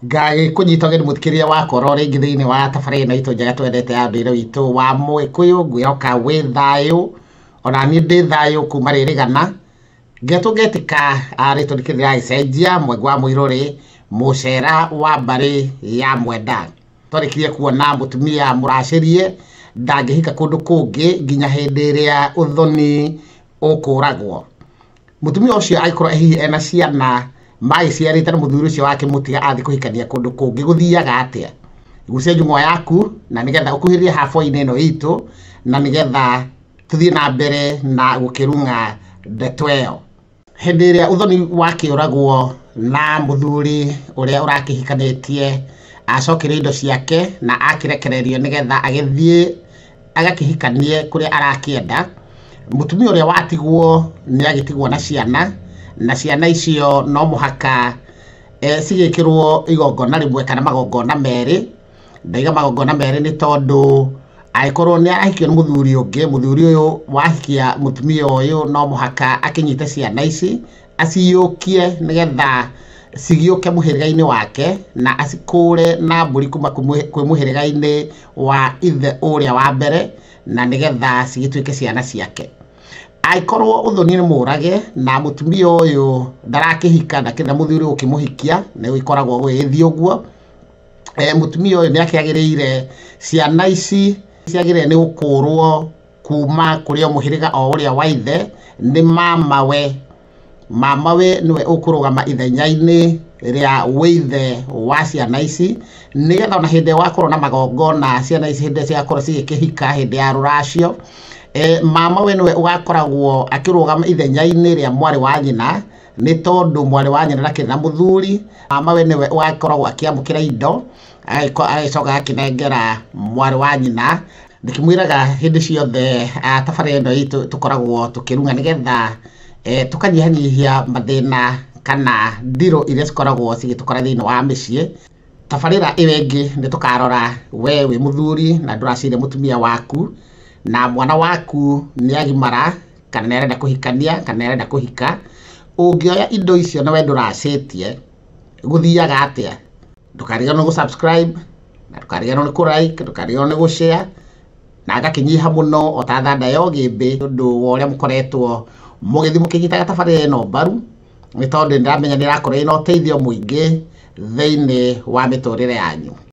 Ngagĩkũnyita ũgeni mũthikĩrĩria wakwa o rĩngĩ thĩinĩ wa tabarĩra ĩno itũ njega twendete ya ũndũire witũ wa Mũgĩkũyũ. Ngwĩhoka wĩ thayũ, ona niĩ ndĩ thayũ kuma rĩrĩgana. Ngetwo ngetĩka rĩtwa nĩkĩo ndĩragĩcenjia Mwengu wa Mũirũrĩ, mũcera wa mbarĩ ya Mwenda. Twarĩkirie kuona mũtumia mũracĩrie ndangĩhika kũndũ kũngĩ nginya hĩndĩ ĩrĩa ũthoni ũkũragwo. Mũtumia ũcio angĩkorwo hihi ena ciana magĩciarĩte na mũthuri ũcio wake mũtiga athiĩ kũhikania kũndũ kũngĩ, gũthiaga atĩa? Gucia njung'wa yaku na nĩgetha ũkuhĩrĩrie haboinĩ ĩno itũ na nĩgetha tũthiĩ na mbere na gũkĩrung'a ndeto ĩyo. Hĩndĩ ĩrĩa ũthoni wakĩũragwo na mũthuri ũrĩa ũrakĩhikanĩtie acokerio indo ciake na akĩrekererio nĩgetha agĩthiĩ agakĩhikanie kũrĩa arakĩenda, mũtumia ũrĩa watigwo nĩ agĩtigwo na ciana, na ciana icio no mũhaka cigĩkĩrwo igongona rĩmwe kana magongona merĩ. Ndaiga magongona merĩ nĩ tondũ angĩkorwo nĩ arahikio nĩ mũthuri ũngĩ, mũthuri ũyũ wahikia mũtumia ũyũ no mũhaka akĩnyite ciana ici aciyũkie nĩgetha cigĩũke mũhĩrĩga-inĩ wake na acikũre na mbũri kuma kwĩ mũhĩrĩga-inĩ wa ithe ũrĩa wa mbere na nĩgetha cigĩtuĩke ciana ciake. Angĩkorwo ũthoni nĩ mũrage na mũtumia ũyũ ndarakĩhika ndakĩrĩ na mũthuri ũkĩmũhikia, nĩ gũgĩkoragwo gũgĩthiĩ ũguo. Mũtumia ũyũ nĩ akĩagĩrĩire ciana ici ciagĩrĩire nĩ gũkũrwo kuma kũrĩ o mũhĩrĩga o ũrĩa wa ithe nĩ mamawe. Mamawe nĩwe ũkũrũgama ithenya-inĩ rĩa wĩithe wa ciana ici nĩgetha ona hĩndĩ ĩrĩa gwakorwo na magongona ciana ici hĩndĩ ĩrĩa cigakorwo cigĩkĩhika hĩndĩ ya rũracio, mamawe nĩwe ũgakoragwo akĩrũgama ithenya-inĩ rĩa mwarĩ wa nyina nĩ tondũ mwarĩ wa nyina ndakĩrĩ na mũthuri. Mamawe nĩwe ũgakoragwo akĩamũkĩra indo agĩcoka agakĩnengera mwarĩ wa nyina. Ndĩkĩmwĩraga hĩndĩ ciothe tabarĩra ĩno itũ tũkoragwo tũkĩrung'a nĩgetha tũkanyihanyihia mathĩna kana ndirũ iria cikoragwo cigĩtũkora thĩinĩ wa mĩciĩ. Tabarĩra ĩyo ĩngĩ nĩ tũkarora we wĩ mũthuri na ndũraciire mũtumia waku na mwana waku nĩ agimara kana nĩ arenda kũhikania kana nĩ arenda kũhika, ũngĩoya indo icio na we ndũracĩtie gũthiaga atĩa? Ndũkariganĩrwo nĩ gũ-subscribe na ndũkariganĩrwo nĩ kũ-like, ndũkariganĩrwo nĩ gũ-share na ngakĩnyiha mũno o ta thanda ya ũgĩmbĩ ũndũ wa ũrĩa mũkoretwo mũgĩthiĩ mũkĩnyitaga tabarĩra ĩno mbaru nĩ tondũ nĩndĩramenya nĩ ĩrakorwo ĩna ũteithio mũingĩ thĩinĩ wa mĩtũrĩre yanyu.